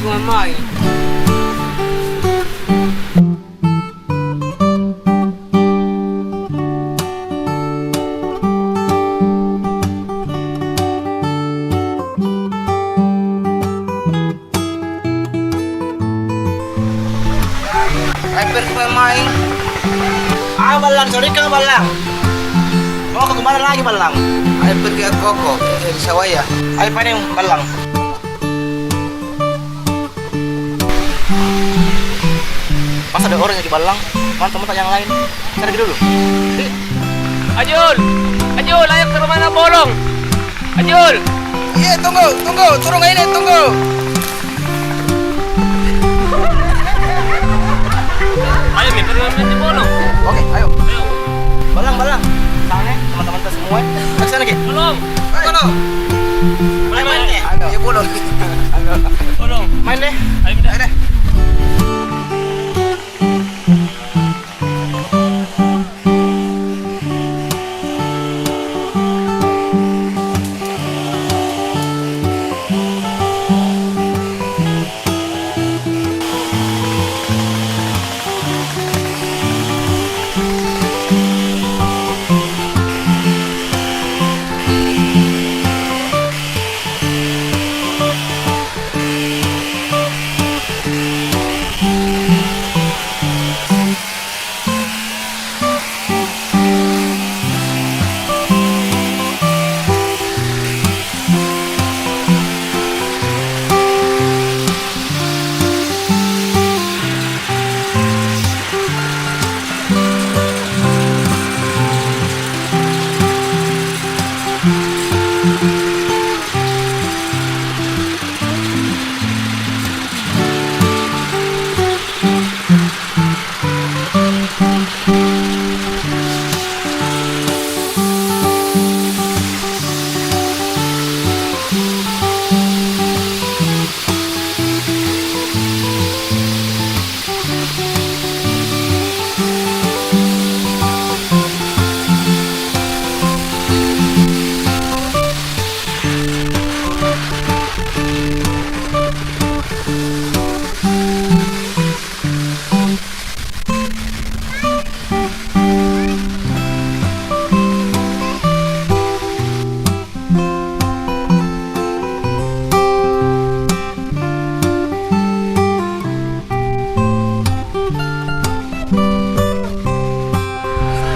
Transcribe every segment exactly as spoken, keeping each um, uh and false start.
Main. Ai, pergi main-main. Ah, Ballang, sorry ka, Ballang. Mau ke mana lagi, Ballang? Ai, pergi ke Koko, eh, di Sawaya. Ai, panen, Ballang. Masa ada orang lagi, Ballang? Mana teman yang lain? Cari dulu. Ajul! Ajul, ayo ke rumah Nak Bolong! Ajul! Iya, tunggu, tunggu, suruh ini, tunggu. Ayo, mi, pergi main Bolong. Oke, ayo. Ayo. Ballang, Ballang. Sana, teman-teman kita semua. Ke sana, Ki. Bolong. Hai. Bolong. Boleh main, Ki? Ayo, Bolong. Ayo. Bolong. Main deh. Ayo, deh. Ayo deh.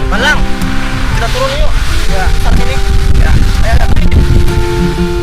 Ballang, kita turun yuk. Ya. Ntar sini. Ya. Ayo, ayo.